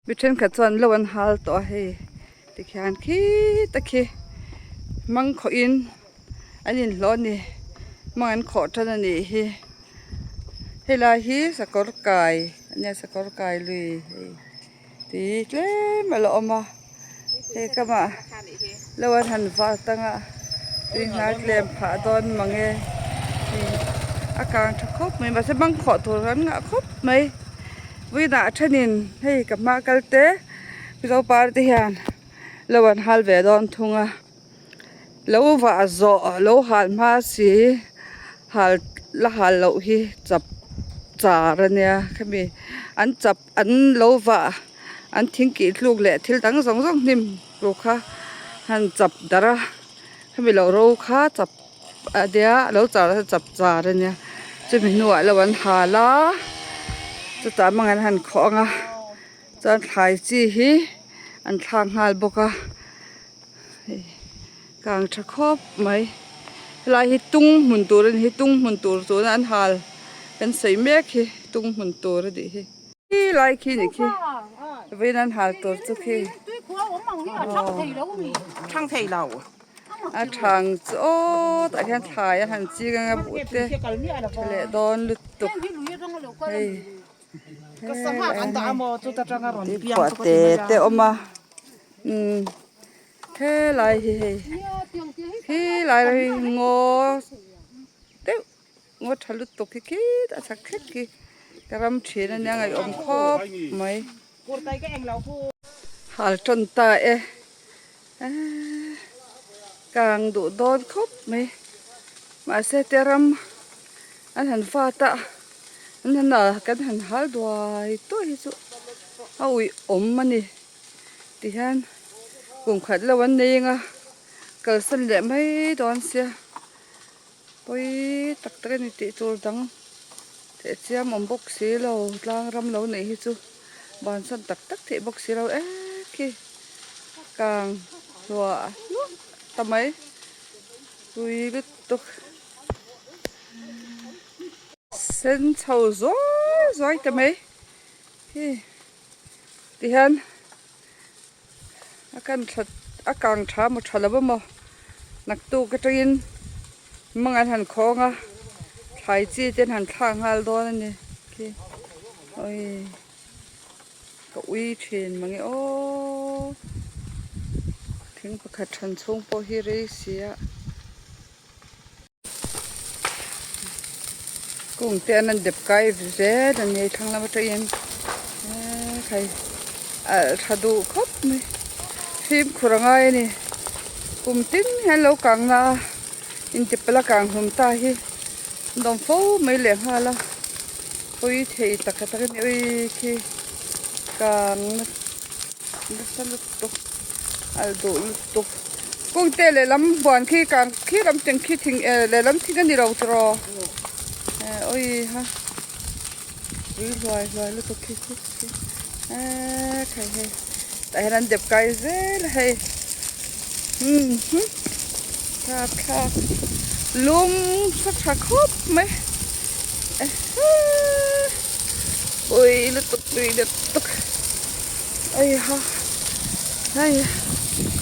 Mi thenkhat chuan lo an hal tawh a hei tikhian khita khi mang khawhin an inhlawh a ni mang an khawh tan a nih hi helai hi sakawr kai a nia sakawr kai lui hei tui tlem a la awm a hei kamah lo an han vat ang a tui hnai tlem phah dawn mang e hei a kang tha khawp mai mahse mang khawh tur an ngah khawp mai. Vawiinah thenin hei ka hma kal te Mizo par te hian lo an hal ve dawn thung a lo vah zawh lo hal hma si hal la hal loh hi chap char a nia khami an chap an lo vah an thing kih tluk leh thil dang zawng zawng hnim tur kha han chap darh a khami lo ro kha chap. A nia a lo char a chap char a nia chumi hnuah lo an hal a chutah hmang an han khawh ang a chuan thlai chi hi an thlak nghal bawk a hei kang tha khawp mai helai hi tung hmun tur a ni hi tung hmun tur tuna an hal kan sawi mek hi tung hmun tur a nih hi. Khi lai khi nih khi vawiin an hal tur chu khi a thang chu aw tah hian thlai a han ching anga buh te tha leh dawn lutuk hei tuikhuah te te awm a umm helai hi hei khilai hi ngaw deuh. Ngaw tha lutuk hi khitah chhak thlek khi ka ram thin ania ngaihawm khawp mai. Hal tan ta e kang duh dawn khawp mai mahse te ram an han vat a an han a kan han hal duai duai hi chu a uih awm a ni tihian kum khat lo an nei ang a kalsan leh mai dawn sia. Pawi tak tak a ni tih tur dang theih chiam awm bawk si lo tlang ram lo neih hi chu bansan tak tak theih bawk si lo ek hi kang hluah hluah ta mai tui lutuk sen chho zuai zuai ta mai hi tihian a kan that a kang tha maw tha lo emaw naktuk atangin mang an han khawng a thlai chi te an han thlak nghal dawn a ni khi awii ka ui thin mange aww thing pakhat than chhung pawh hi rei si a. Kung te an an dep kai zel a ni thlang lam atangin eee khai alh tha duh khawp mai fimkhur a ngai a ni kum tin hian lo kang na a intipalh a kang hlum ta hi an awm fo mai leh nghal a pawi thei tak tak a ni ui khi kang nasa lutuk alh duh lutuk. Kungte lehlam huan khi kang khi lam teng khi thing eh lehlam thing a ni lo tiraw eh awi ha ui hluai hluai lutuk khi khi khi eh khai hei tah hian an dep kai zel a hei umm hum thlak thlak lum sa tha khawp mai eh hee ui lutuk tui lutuk. Eiha hei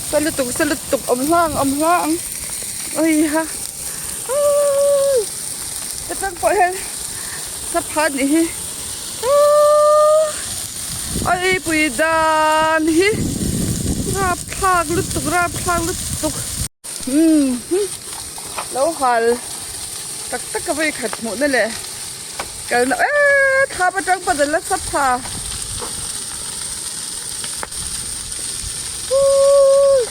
sa lutuk sa lutuk awm hlang awm hlang eiha aii hetang pawh hian sangha nih hi aaa a eipui dan hi rapthlak lutuk rapthlak lutuk umm lo hal tak tak a vawikhat hmuh na leh. Kalna eee thlam atang pawn an la sap pha Huii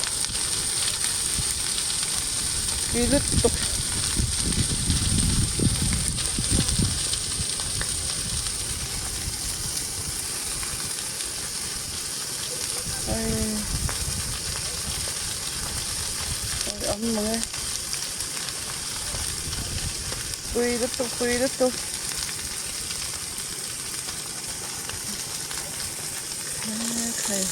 Tui lutuk Ai Ai awm mang e. Tui lutuk tui lutuk khai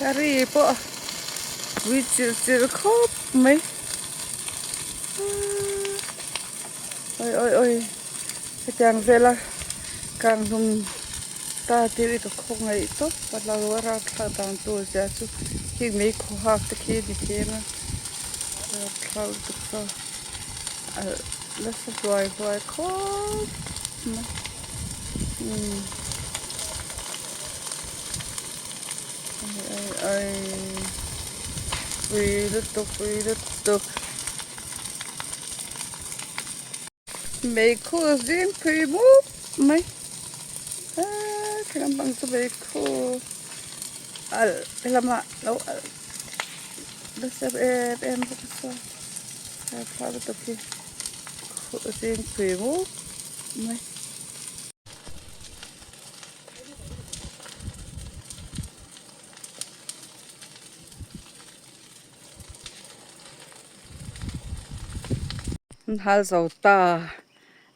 Gari pawh pui chilh chilh khawp mai awi awi awi hetiang vela kang hlum ta tir i ka khaw ngaih tawp a lo a rapthlak dan tur zia chu heng mei khaw hak te khi a ni thei ang a rapthlak lutuk chu a nasa hluai hluai khawp mai umm. Pui lutuk pui lutuk meikhu zing phui mup mai eee khi lampang chu meikhu alh ti lamah lo alh nasa em em bawk a saw thlak lutuk hi zing phui mup mai. An hal zo ta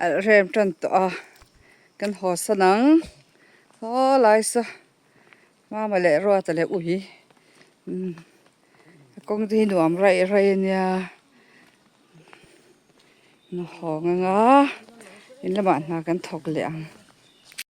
alh rem tan tawh a kan haw san ang haw lai saw mama leh ruata leh ui umm a kawng te hi nuam raih raih a nia hawng anga in lamah hna kan thawk leh ang.